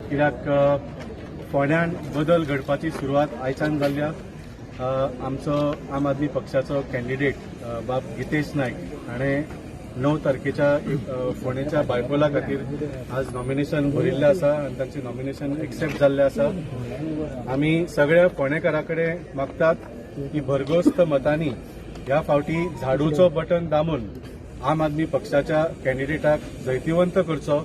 कित्याक फोंड्यान बदल घडपाची सुरवात आयच्यान जाल्ली आहा. आमचो आम आदमी पक्षाचो कॅन्डिडेट बाब गितेश नायक हाणें 9 तारखेच्या फोंडेच्या बायपोला खातीर आज नॉमिनेशन भरिल्लें आसा आनी तांचें नॉमिनेशन एक्सेप्ट जाल्लें आसा. आमी सगळ्या फोंडेकारां कडेन मागतात की भरघोस्त मतांनी ह्या फावटी झाडूचो बटन दामून आम आदमी पक्षाच्या कॅन्डिडेटाक जैतिवंत करचो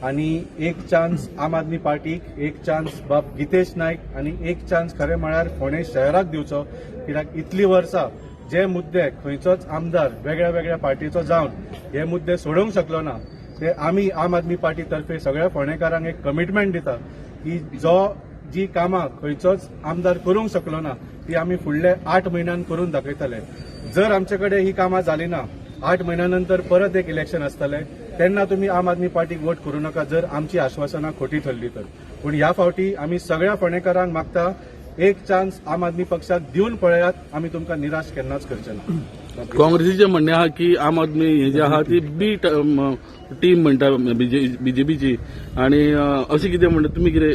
आनी एक चान्स आम आदमी पार्टीक, एक चान्स बाब गितेश नायक आनी एक चान्स खरें म्हळ्यार फोंडें शहराक दिवचो. कित्याक इतलीं वर्सां जे मुद्दे खंयचोच आमदार वेगळ्या वेगळ्या पार्टीचो जावन हे मुद्दे सोडोवंक शकलो ना, ते आमी आम आदमी पार्टी तर्फे सगळ्या फोंडेकारांक एक कमिटमेंट दिता की जो जी कामां खंयचोच आमदार करूंक शकलो ना ती आमी फुडले 8 म्हयन्यान करून दाखयतले. जर आमचे कडेन ही कामां जाली ना, 8 म्हयन्या नंतर परत एक इलेक्शन आसतलें, तेन्ना तुमी आम आदमी पार्टीक वोट करूं नाका जर आमची आश्वासनां खोटी ठरली तर. पूण ह्या फावटी आमी सगळ्या फोंडेकारांक मागता, एक चान्स आम आदमी पक्षाक दिवन पळयात, आमी तुमकां निराश केन्नाच करचे ना. काँग्रेसीचें म्हणणें आहा की आम आदमी हे जे आहा ती बी टीम म्हणटा बीजेपीची आनी अशें कितें म्हणटा, तुमी कितें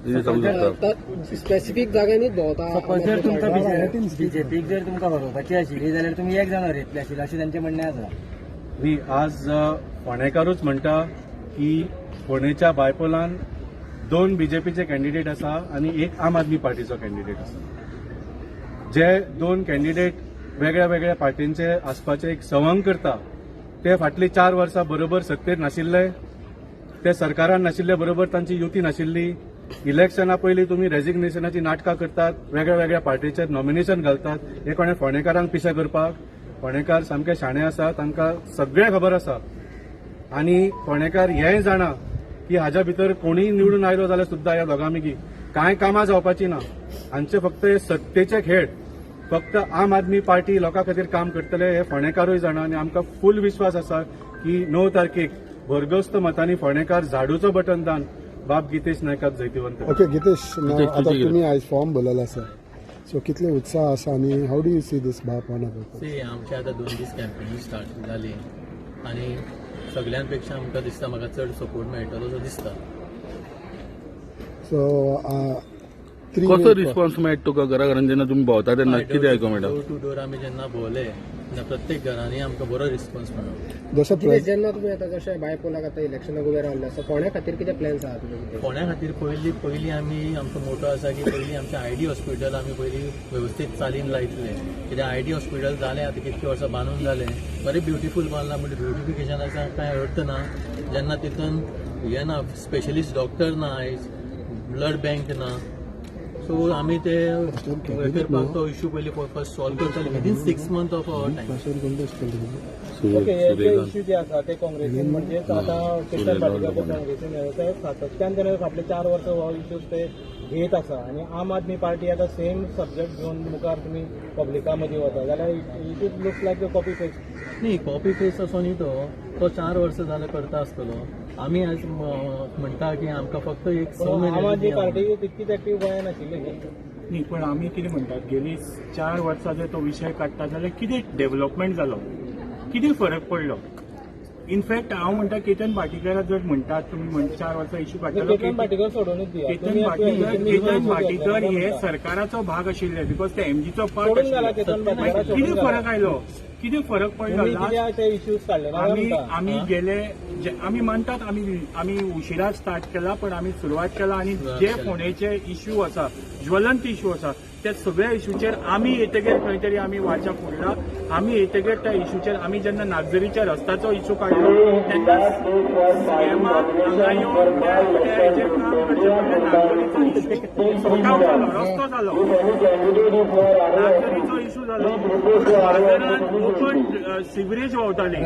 तेजेर सांगूंक शकता? स्पेसिफीक जाग्यांनीच भोंवता. सपोज जर तुमकां बीजेपीक जर तुमकां हरोवपाची आशिल्ली जाल्यार तुमी एक जावन हरयतले आशिल्ले अशें तांचें म्हणणें आसा. न्ही, आज फोंडेकारूच म्हणटा की फोंडेच्या बायपोलान 2 बीजेपीचे कॅन्डिडेट आसा आनी एक आम आदमी पार्टीचो कॅन्डिडेट आसा. जे 2 कॅन्डिडेट वेगळ्या वेगळ्या पार्टींचे आसपाचें एक सवंग करता ते फाटलीं 4 वर्सां बरोबर सत्तेर नाशिल्ले, ते सरकारान नाशिल्ले, बरोबर तांची युती नाशिल्ली. इलेक्शना पयलीं तुमी रेजिग्नेशनाची नाटकां करतात, वेगळ्या वेगळ्या पार्टीचेर नॉमिनेशन घालतात. हे कोणें फोंडेकारांक पिशे करपाक? फोंडेकार सामके शाणे आसा, तांकां सगळें खबर आसा आनी फोंडेकार हेंय जाणा की हाज्या भितर कोणीय निवडून आयलो जाल्यार सुद्दां ह्या दोगां मिगी कांय कामां जावपाची ना. हांचे फक्त हे सत्तेचे खेळ. फक्त आम आदमी पार्टी लोकां खातीर काम करतले हे फोंडेकारूय जाणा आनी आमकां फूल विश्वास आसा की 9 तारखेक भरघोस्त मतांनी फोंडेकार झाडूचो बटन दान बाब गितेश नायकाक जैतिवंत. ओके गितेश, आतां तुमी आयज फॉर्म भरलेलो आसा, सो कितले उत्साह आसा आनी how do you see this Ponda? See, आमचे आतां 2 दीस कॅम्पेनी स्टार्ट जाली आनी सगळ्यां पेक्षा आमकां दिसता म्हाका चड सपोर्ट मेळटलो असो दिसता. सो कसो रिस्पॉन्स मेळटा तुका घरा घरान जेन्ना तुमी भोंवता तेन्ना कितें आयकूंक मेळटा? डोर टू डोर आमी जेन्ना भोंवले तेन्ना प्रत्येक घरांनी आमकां बरो रिस्पॉन्स मेळ्ळो. जेन्ना तुमी आतां जशें बायपोलाक आतां इलेक्शनाक उबे रावल्ले आसा, फोंड्या खातीर कितें प्लॅन्स आहा तुमचे? फोंड्या खातीर पयलीं आमी आमचो मोटो आसा की पयलीं आमचें आयडी हॉस्पिटल आमी पयलीं वेवस्थीत चालीन लायतले. कित्याक आयडी हॉस्पिटल जालें आतां कितलीं वर्सां बांदून जालें, बरें ब्युटिफूल बांदलां, म्हणजे ब्युटिफिकेशनाचा कांय अर्थ ना जेन्ना तितून हें ना, स्पेशलिस्ट डॉक्टर ना, आयज ब्लड बँक ना. सो आमी ते करपाक तो इशू पयलीं फर्स्ट सॉल्व करतले within 6 months of our time. Okay, हे जे इश्यू जे आसा ते काँग्रेसीन म्हणजेच आतां केतन पाटीकर काँग्रेसीन ते सातत्यान तेणे फाटले 4 वर्सां हो इश्यूज ते घेत आसा आनी आम आदमी पार्टी आतां सेम सब्जेक्ट घेवन मुखार तुमी पब्लिका मदीं वता जाल्यार it is looks like a copy paste. न्ही, कॉपी पेस्ट असो न्ही, तो 4 वर्सां जाल्यार करता आसतलो. आमी आयज म्हणटा की आमकां फक्त एक 6 म्हयने आम आदमी पार्टी तितकीच एक्टीव गोंयांत आशिल्ली न्ही. पण आमी कितें म्हणटात, गेली 4 वर्सां जर तो विशय काडटा जाल्यार कितें डेव्हलपमेंट जालो, कितें फरक पडलो? इनफॅक्ट हांव म्हणटा केतन भाटीकार जर म्हणटात तुमी 4 वर्सां इश्यू काडटलो, केतन भाटीकर सोडूनच दिया. केतन भाटीकर हे सरकाराचो भाग आशिल्ले because ते एमजीचो पार्ट आशिल्ले. कितें फरक आयलो, कितें फरक पडलो? आमी गेले, आमी मानतात आमी उशिरा स्टार्ट केला, पण आमी सुरवात केला आनी जे फोंडेचे इश्यू आसा, ज्वलंत इश्यू आसा, त्या सगळ्या इश्यूचेर आमी येतगीर खंय तरी आमी वाचा फोडला. आमी येतगीर त्या इश्यूचेर आमी जेन्ना नागझरीच्या रस्त्याचो इश्यू काडलो तेन्ना सीएमाक हांगा येवन त्या हेजेर काम करचें पडलें. नागझरीचो इश्यू सॉर्ट आवट जालो, रस्तो जालो, नागझरीचो इश्यू जालो, बाजारांत ओपन सिवरेज व्हांवताली.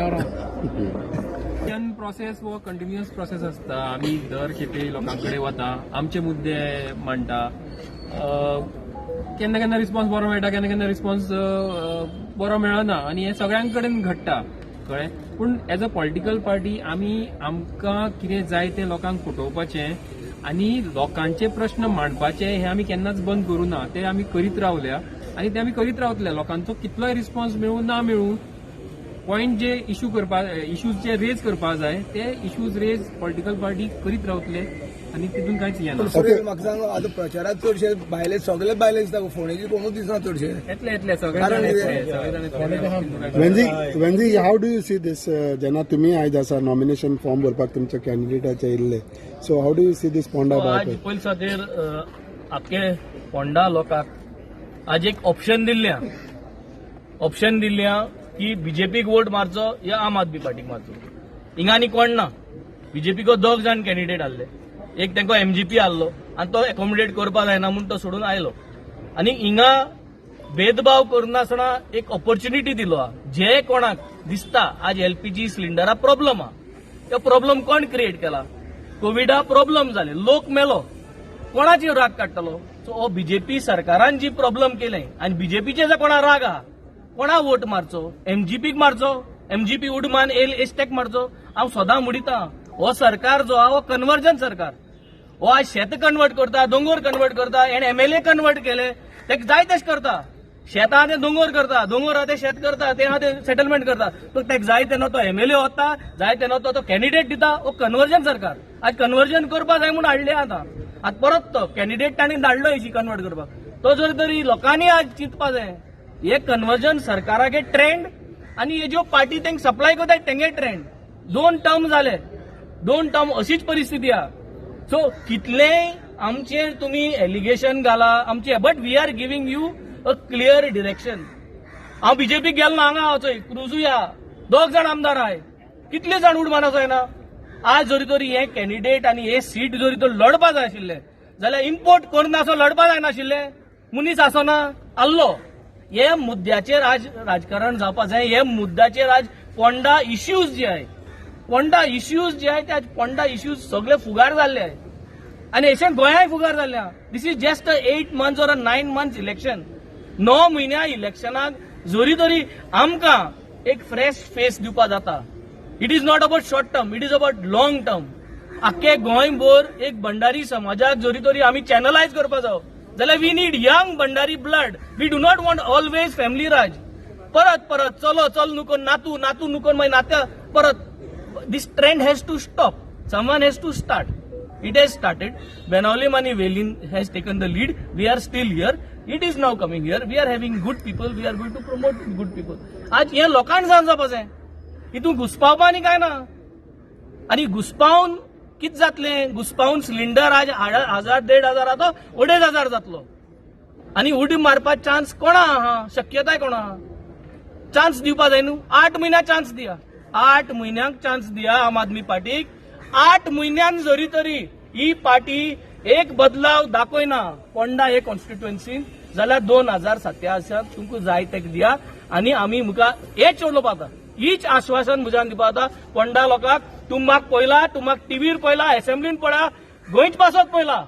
प्रोसेस हो कंटिन्युअस प्रोसेस आसता. आमी दर खेपे लोकां कडेन वता, आमचे मुद्दे मांडटा. केन्ना केन्ना रिस्पॉन्स बरो मेळटा, केन्ना केन्ना रिस्पॉन्स बरो मेळना आनी हें सगळ्यां कडेन घडटा, कळ्ळें. पूण एज अ पॉलिटिकल पार्टी आमी आमकां कितें जाय तें लोकांक पटोवपाचें आनी लोकांचे प्रश्न मांडपाचे हे आमी केन्नाच बंद करूं ना. ते आमी करीत रावल्या आनी ते आमी करीत रावतले. लोकांचो कितलोय रिस्पॉन्स मेळूं ना मेळूं, पॉयंट जे इशू करपा इश्यूज जे रेज करपा जाय ते इश्यूज रेज पॉलिटिकल पार्टी करीत रावतले. आनी तितून कांयच येना. ओके. म्हाका सांग, आतां प्रचारात चडशे बायले, सगळे बायले दिसता, फोंडेची कोणूच दिसना चडशे. येतले येतले, सगळे जाण येतले, सगळे जाण येतले. Venzy, Venzy, how do you see this? जेन्ना तुमी आयज आसा नॉमिनेशन फॉर्म भरपाक तुमच्या कॅन्डिडेटाचे येयल्ले, so how do you see this Ponda? आज पयलीं खातीर आख्खे फोंडा लोकांक आज एक ऑप्शन दिल्लें, ऑप्शन दिल्लें की बीजेपीक वोट मारचो या आम आदमी पार्टीक मारचो. हिंगा आनी कोण ना. बीजेपीको दोग जाण कॅन्डिडेट आहले. एक तांकां एमजीपी आहलो आनी तो एकोमोडेट करपा जायना म्हूण तो सोडून आयलो. आनी हिंगा भेदभाव करनासतना एक ऑपॉर्च्युनिटी दिलो आहा. जे कोणाक दिसता आज एलपीजी सिलिंडरा प्रॉब्लम आहा, तो प्रॉब्लम कोण क्रिएट केला? कोविडा प्रॉब्लम जाले, लोक मेलो, कोणाचेर राग काडटलो? सो हो बीजेपी सरकारान जी प्रॉब्लम केले आनी बीजेपीचे जर कोणा राग आहा, कोणा वोट मारचो? एमजीपीक मारचो? एमजीपी उडमान येयल एस्टेक मारचो? हांव सदां म्हणिता, हो सरकार जो आहा हो कन्वर्जन सरकार. हो आज शेत कन्वर्ट करता, दोंगोर कन्वर्ट करता, हेणे एमएलए कन्वर्ट केले. ते जाय तशें करता. शेत आहा ते दोंगोर करता, दोंगोर आहा ते शेत करता, ते आहा ते सेटलमेंट करता. तो तेका जाय तेन्ना तो एमएलए वता, जाय तेन्ना तो कॅन्डिडेट दिता. हो कन्वर्जन सरकार. आज कन्वर्जन करपा जाय म्हूण हाडले. आतां आतां परत तो कॅन्डिडेट तांणी धाडलो एशी कन्वर्ट करपाक. तो जर तरी लोकांनी आज चिंतपा जाय, हे कन्वर्जन सरकारागे ट्रेंड आनी हे ज्यो पार्टी तांकां सप्लाय करता तेंगे ट्रेंड. दोन टर्म जाले, दोन टर्म अशीच परिस्थिती आहा. सो कितलेय आमचेर तुमी एलिगेशन घाला आमचे, but we are giving you a clear direction. हांव बीजेपीक गेलो ना. हांगा चोय, क्रुजूय आहा, दोग जाण आमदार आहाय, कितले जाण उडमान जायना. आज जरी तरी हे कॅन्डिडेट आनी हे सीट जरी तर लढपा जाय आशिल्ले जाल्यार इम्पोर्ट करना लढपा जायनाशिल्ले. मनीस आसना आल्लो. हे मुद्द्याचेर आज राजकारण जावपा जाय. हे मुद्द्याचेर आज पोंडा इश्यूज जे आहे, पोंडा इश्यूज जे आहे, ते आज पोंडा इश्यूज सगळे फुगार जाल्ले आहे आनी अशें गोंयांय फुगार जाल्ले. This is just a 8 months or a 9 months election. 9 म्हयन्या इलेक्शनाक जरी तरी आमकां एक फ्रेश फेस दिवपा जाता. It is not about short term, it is about long term. आख्खे गोंयभर एक भंडारी समाजाक जरी तरी आमी चॅनलायज करपा जावो जाल्यार we need young Bhandari blood. We do not want always family राज. परत परत चलो चल नुकोन नातू, नातू नुकोन मागीर नात्या परत. This trend has to stop. Someone has to start. It has started. Benaulim and Velin has taken the lead. We are still here. It is now coming here. We are having good people. We are going to promote good people. आज हे लोकांक जावन जावपाचें. हितून घुसपावपा आनी काय ना. आनी घुसपावन कित जातलें? घुसपावन सिलिंडर आज हजार, 1,500 आहा, तो 2,500 जातलो आनी उडी मारपाक चान्स कोणा आहा? शक्यताय कोणा आहा? चान्स दिवपा जाय न्हू. 8 म्हयन्या चान्स दिया, 8 म्हयन्यांक चान्स दिया आम आदमी पार्टीक. 8 म्हयन्यान जरी तरी ही पार्टी एक बदलाव दाखयना पोंडा हे कॉन्स्टिट्युएन्सीन जाल्यार 2027 तुमकां जाय तेका दिया. आनी आमी मुखार हेच उलोवपा आतां, हीच आश्वासन म्हज्यान दिवपा जाता पोंडा लोकांक. तुमकां पळयला, तुमकां टीव्हीर पळयला, असेंब्लीन पळया, गोंयच पासत पळयला.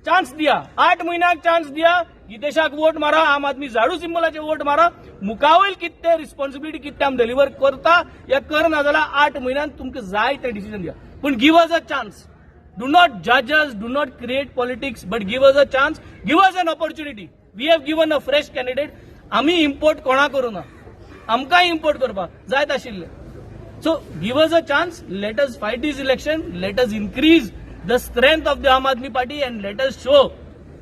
चान्स दिया, 8 म्हयन्याक चान्स दिया. गितेशाक वोट मारा, आम आदमी झाडू सिंबलाचे वोट मारा. मुखावयल कितें रिस्पॉन्सिबिलिटी कितें आमी डिलिव्हर करता या करना जाल्यार 8 म्हयन्यान तुमकां जाय तें डिसिजन दिया. पूण give us a chance. Do not judge us, do not create politics, but give us a chance, give us an opportunity. We have given a fresh candidate. आमी इम्पोर्ट कोणा करूना. आमकांय इम्पोर्ट करपाक जायत आशिल्ले. So give us a chance. Let us fight this election. Let us increase the strength of the Aam Aadmi Party and let us show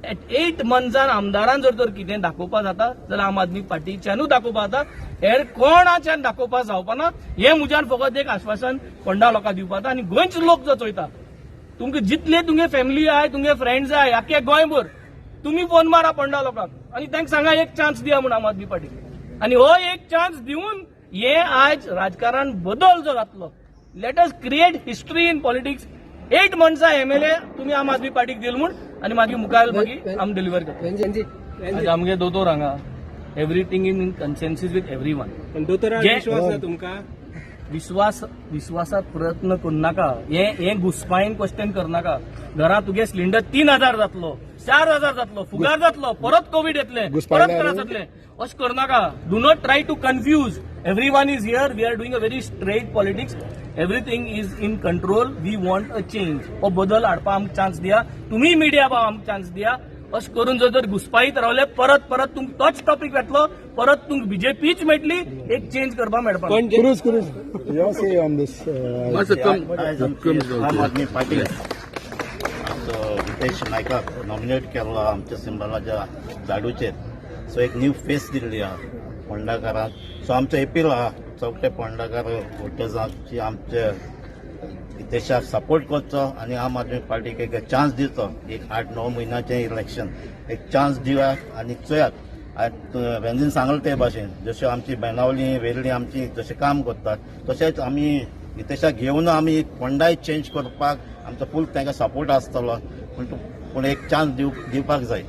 at 8 मंथसान आमदारान जर तर कितें दाखोवपा जाता जाल्यार आम आदमी पार्टीच्यानूय दाखोवपा जाता, हेर कोणाच्यान दाखोवपा जावपाना. हें म्हज्यान फकत एक आश्वासन फोंडा लोकांक दिवपा जाता. आनी गोंयचे लोक जो चोयता, तुमकां जितले तुमगे फॅमिली आहाय, तुमगे फ्रेंड्स आहाय, आख्खे गोंयभर तुमी फोन मारा फोंडा लोकांक आनी तांकां सांगा एक चान्स दिया म्हूण आम आदमी पार्टीक. आनी हो एक चान्स दिवन हे आयज राजकारण बदल जो जातलो, let us create history in politics. 8 मंथ्सा MLA तुमी आम आदमी पार्टीक दिल म्हूण आनी मागीर मुखार मागीर आमी डिलिव्हर करता. आज आमगे दोतोर हांगा, everything in consensus with everyone. पण दोतोराक विश्वास ना तुमकां? विश्वास, विश्वासात प्रयत्न करनाका. हे हे घुसपायन क्वेश्चन करनाका. घरात तुगे सिलिंडर 3,000 जातलो, 4,000 जातलो, फुगार जातलो, परत कोवीड येतले, परत घुसपायल्यार त्रास जातले, अशें करनाका. Do not try to confuse. Everyone is here. We are doing a very straight politics. Everything is in control. We want a change. हो बदल हाडपा आमकां चान्स दिया. तुमी मिडिया भाव, आमकां चान्स दिया. अशें करून जर जर घुसपायत रावले, परत परत तुमकां तोच टॉपीक येतलो, परत तुमकां बीजेपीच मेळटली. एक चेंज करपाक मेळपा. Cruz, Cruz, your say on this? मातसो कम कम. आम आदमी पार्टी आमचो गितेश नायकाक नॉमिनेट केल्लो आमच्या सिंबलाच्या झाडूचेर. सो एक न्यू फेस दिल्ली आहा फोंडाकारांक. सो आमचो एपील आहा चौगटे फोंडाकार वोटर्सांक, आमचे गितेशाक सपोर्ट करचो आनी आम आदमी पार्टीक एक चान्स दिवचो. एक 8-9 म्हयन्याचें इलेक्शन, एक चान्स दियात आनी चोयात. वेंझीन सांगलें ते भाशेन, जश्यो आमची बेनावली वेर्ली आमची जशें काम करतात, तशेंच आमी गितेशाक घेवन आमी फोंडाय चेंज करपाक आमचो फूल तांकां सपोर्ट आसतलो. पूण एक चान्स दिवपाक जाय.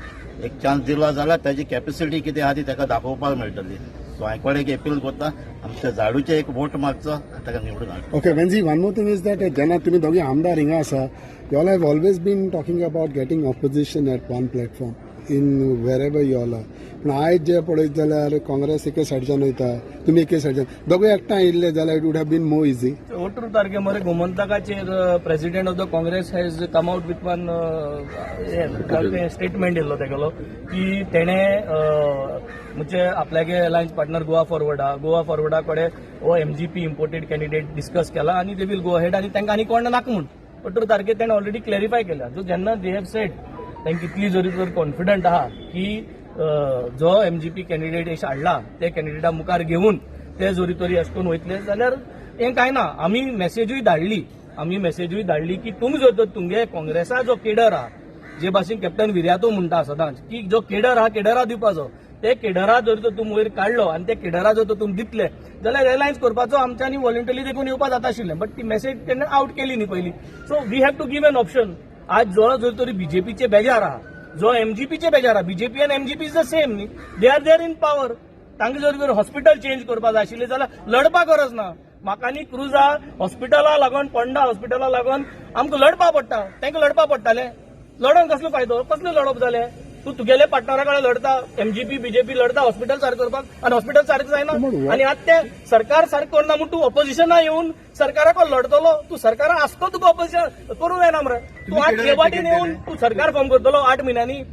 एक चान्स दिलो जाल्यार ताजी कॅपेसिटी कितें आहा ती ताका दाखोवपाक मेळटली. सो हांवें कडेन एक एपील करता, आमच्या झाडूचे एक वोट मारचो आनी ताका निवडून हाडचो. Okay Venzy, one more thing is that जेन्ना तुमी दोगी आमदार हिंगा आसा, you all have always been talking about getting opposition at one platform in wherever you all are. पूण आयज जे पळयत जाल्यार काँग्रेस एके सायडच्यान वयता, तुमी एके सायडच्यान, दोगूय एकठांय येयल्ले जाल्यार it would have been more easy. 18 तारखे मरे गोमंतकाचेर president of the Congress has come out with one statement येयल्लो तेगेलो की तेणे म्हणजे आपल्यागे अलायन्स पार्टनर गोवा फॉरवर्ड आहा, गोवा फॉरवर्डा कडेन हो एमजीपी इम्पोर्टेड कॅन्डिडेट डिस्कस केला आनी they will go ahead आनी तांकां आनी कोण नाका म्हूण 18 तारखेर तेणे ऑलरेडी क्लॅरिफाय केल्या. सो जेन्ना they have said, तांकां इतली जरी तर कॉन्फिडंट आहा की जो एमजीपी कॅन्डिडेट अशें हाडला ते कॅन्डिडेटा मुखार घेवन ते जरी तरी अशें करून वयतले जाल्यार हें कांय ना. आमी मेसेजूय धाडली की तुमी जर तर तुमगे काँग्रेसा जो केडर आहा, जे भाशेन कॅप्टन विर्यातो म्हणटा सदांच की जो केडर आहा, केडरा दिवपाचो, ते केडरा जर तर तुमी वयर काडलो आनी ते केडरा जर तर तुमी दितले जाल्यार अलायन्स करपाचो आमच्यांनी वॉलंटरी देखून येवपा जाता आशिल्लें. बट ती मेसेज तेन्ना आवट केली न्ही पयली. So we have to give an option. आज जो जर तरी बीजेपीचे बेजार आहा, जो एमजीपीचे बेजार आहा, बीजेपी आनी एमजीपी is the same न्ही, they are there in power. तांकां जर तर हॉस्पिटल चेंज करपा जाय आशिल्लें जाल्यार लढपा गरज ना. म्हाका न्ही क्रुजा हॉस्पिटला लागून, फोंडा हॉस्पिटला लागून आमकां लढपा पडटा, तांकां लढपा पडटालें. लढोन कसलो फायदो? कसलें लढप जालें? तूं तुगेले पार्टनरा कडेन लढता, एमजीपी बीजेपी लढता हॉस्पिटल सारकें करपाक आनी हॉस्पिटल सारकें जायना आनी आतां तें सरकार सारकें करना म्हूण तूं ऑपोजिशना येवन सरकारा कडेन लढतलो. तूं सरकारा आसतो तुका ऑपोजिशन करूं जायना मरे. तूं आठ हे वाटेन येवन तूं सरकार फॉर्म करतलो 8 म्हयन्यांनी.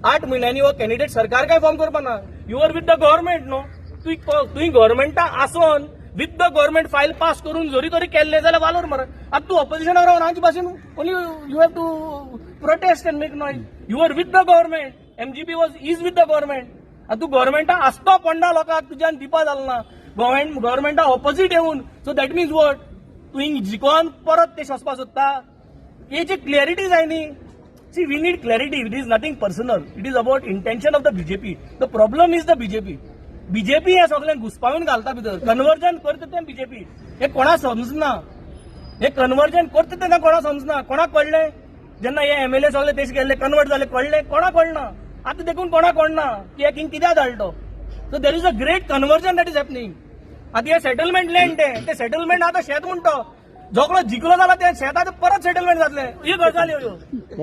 8 म्हयन्यांनी हो कॅन्डिडेट सरकार काय फॉर्म करपा ना. You are with the government न्हू. तुवें गव्हर्मेंटा आसोन with the government file pass करून जरी तरी केल्लें जाल्यार वालोर मरे. आतां तूं ऑपोजिशनाक रावन आमचे भाशेन only you have to protest and make noise. You are with the government. MGP was is with the government. आनी तूं गव्हर्मेंटा आसतो फोंडा लोकांक तुज्यान दिवपा जालें ना, गव्हर्मेंटा ऑपोजीट येवन. So that means what? तुवें जिकोन परत ते सोंसपा सोदता? हेची क्लॅरिटी जाय न्ही. See, we need clarity. It is nothing personal. It is about intention of the BJP. The problem is the BJP. BJP हे सगळ्यांक घुसपावन घालता भितर. कन्वर्जन करता तें बीजेपी. हे कोणा समजना. हे कन्वर्जन करता तेन्ना कोणा समजना. कोणाक कळ्ळें जेन्ना हे एमएलए सगळे तेश गेल्ले, कन्वर्ट जाले, कळ्ळें कोणाक? कळना. आतां देखून कोणाक कळना की हे किंग कित्याक धाडलो. So there is a great conversion that is happening. आतां हे सेटलमेंट लँड, ते सेटलमेंट आतां शेत म्हणटा, जोकडो जिखलो जाल्यार ते शेत आतां परत सेटलमेंट जातलें. ही गजाली ह्यो.